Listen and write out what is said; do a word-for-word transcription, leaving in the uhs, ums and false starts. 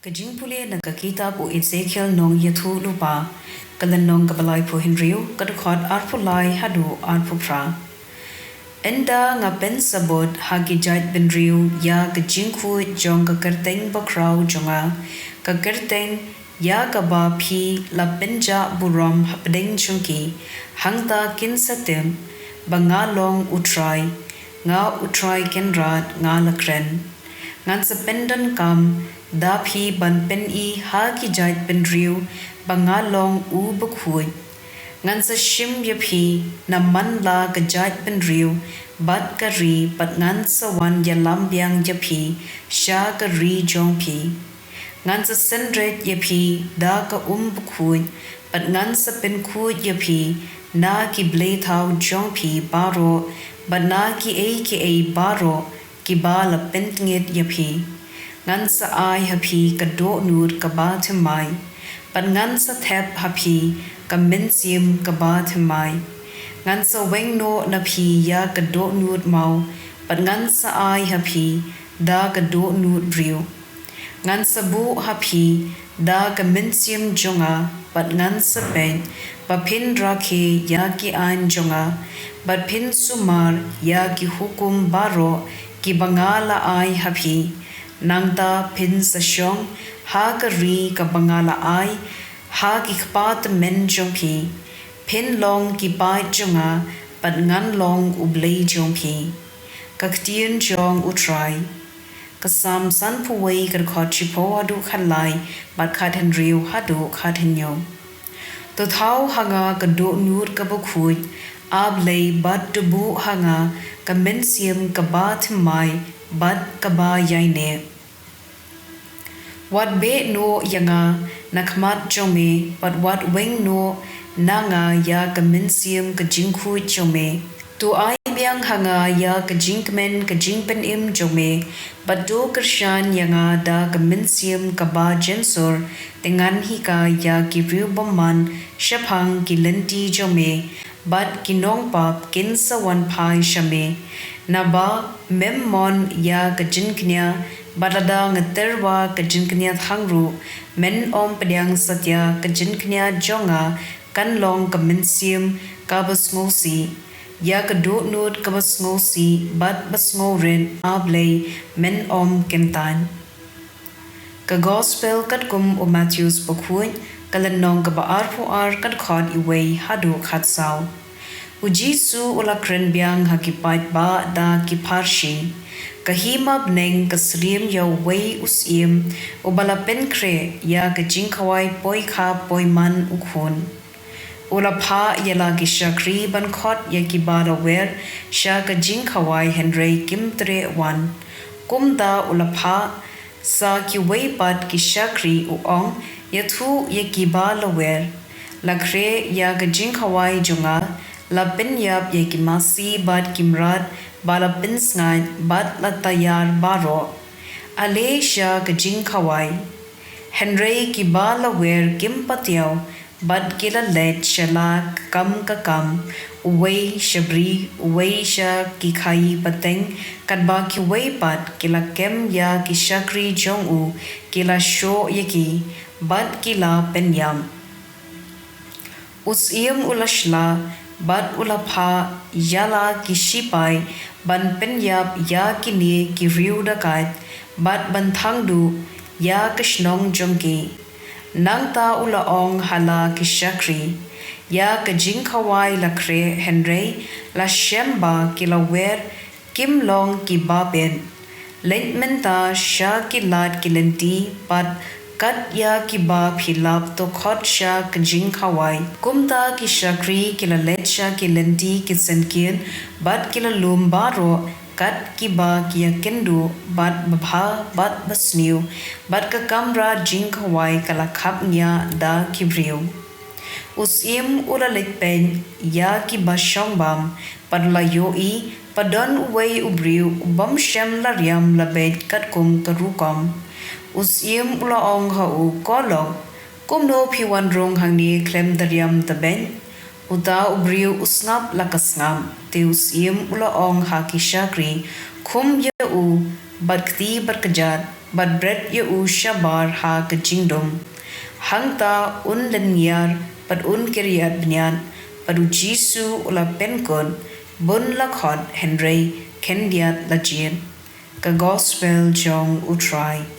Ka jingpule na ka kitab u Ezekiel nongïathuhlypa, ka lynnong kaba laiphew hynriew, ka dkhot arphew lai haduh arphew phra. Ynda nga pynsabut ha ki jaid bynriew ïa ka jingkhuid jong ka kyrteng bakhraw jong nga, ka kyrteng ïa kaba phi la pynjah burom hapdeng jong ki, hangta kin sa tip ba nga long U Trai, nga U Trai Kynrad nga la kren. Ngan sa pyndonkam da phi ban pyni ha ki jaid bynriew ba nga long U Bakhuid. Ngan sa shim ïa phi na man la ka jaid bynriew bad ka ri, bad ngan sa wan ïalam biang ïa phi sha ka ri jong phi. Ngan sa synrit ïa phi da ka um bakhuid, bad ngan sa pynkhuid ïa phi na ki blei thaw jong phi baroh, bad na kiei kiei baroh kiba la pyntngit ïa phi. Ngan sa ai ha phi ka dohnud kaba thymmai, bad ngan sa thep ha phi ka mynsiem kaba thymmai. Ngan sa weng noh na phi ïa ka dohnud maw, bad ngan sa ai ha phi da ka dohnud briew. Ngan sa buh ha phi da ka mynsiem jong nga, bad ngan sa peit ba phin rakhe ïa ki aiñ jong nga, bad phin sumar ïa ki hukum baroh kiba nga la ai ha phi. Nangta phin sa shong ha ka ri kaba nga la ai ha ki kpa tymmen jong phi. Phin long ki paid jong nga, bad ngan long U Blei jong phi. Ka ktien jong U Trai. Ka Salm sanphew wei, ka dkhot shiphew haduh khatlai, bad khathynriew haduh khathynñiew. To thaw ha nga ka dohnud kaba khuid, A Blei, bad to buh ha nga ka mynsiem kaba thymmai bad kaba ïaineh. Wat beh noh ïa nga na khmat jong me, bad wat weng noh na nga ïa ka mynsiem ka jingkhuid jong me. To ai biang ha nga ïa ka jingkmen ka jingpynim jong me, bad to kyrshan ïa nga da ka mynsiem kaba jynsur, te ngan hikai ïa ki riewbymman shaphang ki lynti jong me, bad ki nongpap kin sa wan phai sha me. Naba mem mon ïa ka jingkñia, bad lada nga tyrwa ka jingkñia thang ruh, men ym pdiang satia ka jingkñia jong nga kan long ka mynsiem kaba sngewsih, ïa ka dohnud kaba sngewsih bad ba sngewrit, A Blei, men ym kyntait. Ka Gospel katkum u Mathaios bakhuid, ka lynnong kaba arphew ar, ka dkhot wei haduh khatsaw. U Jisu u la kren biang ha ki paidbah da ki pharshi. Ka hima bneng ka syriem ïa uwei u syiem uba la pynkhreh ïa ka jingkhawai poikha poiman u khun. U la phah ïa la ki shakri ban khot ïa kiba la wer sha ka jingkhawai, hynrei kim treh wan. Kumta u la phah sa kiwei pat ki shakri, u ong, ïathuh ïa kiba la wer. La khreh ïa ka jingkhawai jong nga, la pynïap ïa ki masi bad ki mrad ba la pynsngaid bad la taiar baroh. Ale sha ka jingkhawai. Hynrei kiba la wer kim patiaw, bad ki la leit sha la ka kam ka kam, uwei sha bri, uwei sha ki khaïi pateng, katba kiwei pat ki la kem ïa ki shakri jong u, ki la shoh ïa ki, bad ki la pynïap. U syiem u la shla, bad u la phah ïa la ki shipai ban pynïap ïa kine ki riew dakait, bad ban thang duh ïa ka shnong jong ki. Nangta u la ong ha la ki shakri, ïa ka jingkhawai la khreh, hynrei la shem ba ki la wer kim long kiba bit. Leit mynta sha ki lad ki lynti bad kat ïa kiba phi lap to khot sha ka jingkhawai. Kumta ki shakri ki la leit sha ki lynti ki synkien, bad ki la lum baroh kat kiba ki ïakynduh, bad babha bad basniew, bad ka kamra jingkhawai ka la khapngiah da ki briew. U syiem u la leit peit ïa kiba shong bam, bad u la ïohi ba don uwei u briew u bym shym la riam la beit katkum ka rukom. U syiem u la ong ha u, ko lok, kumno phi wan rung hangne khlem da riam da beit? Uta u briew u sngap la ka sngap. Te u syiem u la ong ha ki shakri, khum ïa u bad kti bad kjat. bad bret ïa u shabar ha ka jingdum. Hangta un lyniar bad un kyriat bniat, bad u Jisu u la pynkut bun la khot hynrei khyndiat la jied. Ka Gospel jong U Trai.